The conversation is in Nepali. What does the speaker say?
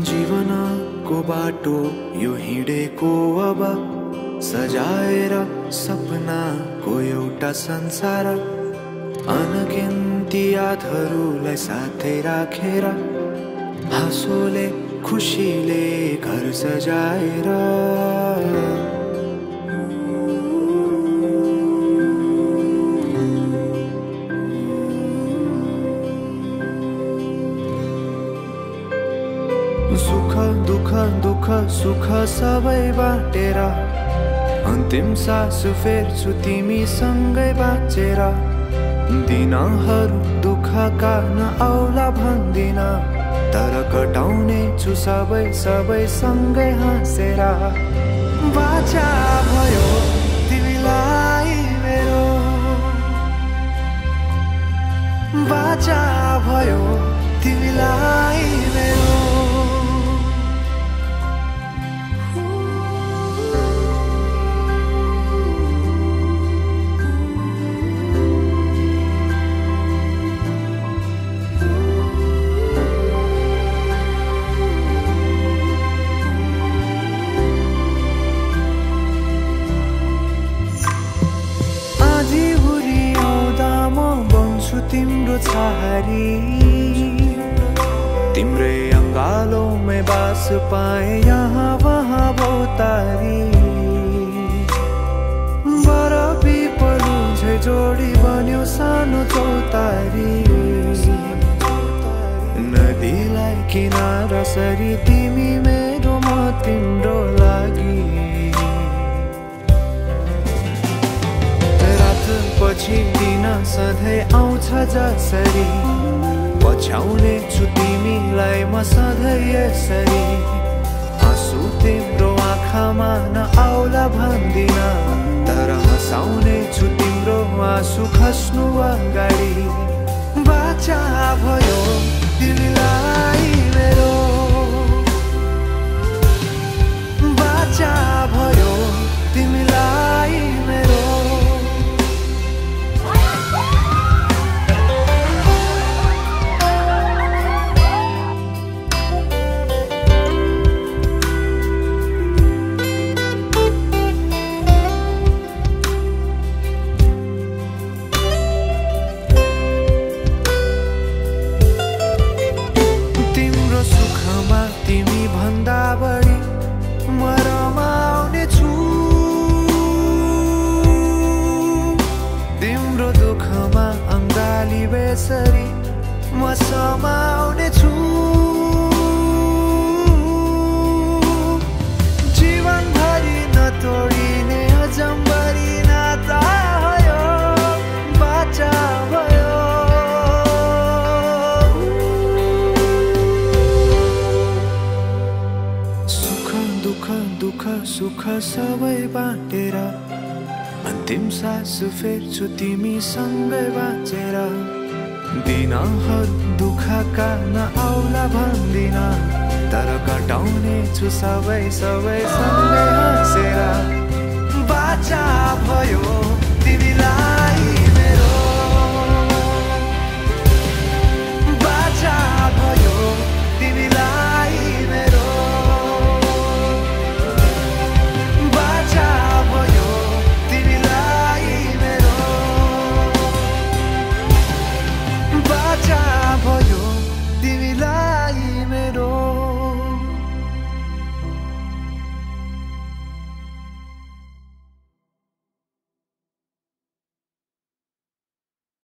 जीवनको बाटो यो हिँडेको अब सजाएर सपनाको एउटा संसार अनगिन्ती यादहरूलाई साथै राखेर हाँसोले खुसीले घर सजाएर सुख दुख दुख सुख सबै बाटेर अन्तिम सास फेर्छु तिमीसँगै बाँचेर दिनहरू दुःखका नआउला भन्दिन तर कटाउने छु सबै सबै सँगै हाँसेर बाचा भयो तिमीलाई मेरो बाचा भयो तिमीलाई मेरो तिम्रो छहारी तिम्रै अङ्गालोमै बास पाए यहाँ वहाँ भौतारी बरफी पलु झै जोडी बन्यो सानो चौतारी नदीलाई किनारा सरी तिमी मेरो म तिम्रो लागि पछि दिन सधैँ आउँछ जसरी पछ्याउने छु तिमीलाई म सधैँ यसरी आँसु तिम्रो आँखामा नआउला भन्दिन तर हँसाउने छु तिम्रो आँसु खस्नु अगाडि बाचा भयो तिमीलाई मेरो बाचा भयो तिमीलाई मेरो बढी म रमाउने छु तिम्रो दुःखमा अङ्गाली बेसरी म समाउने छु जीवनभरि नतोडिने अजम्बरी नाता भयो बाचा भयो दुःख सुख सबै बाटेर अन्तिम सास फेर्छु तिमीसँगै बाँचेर दिनहरू दुःखका नआउला भन्दिन तर कटाउने छु सबै सबै सँगै हाँसेर बाचा भयो तिमीलाई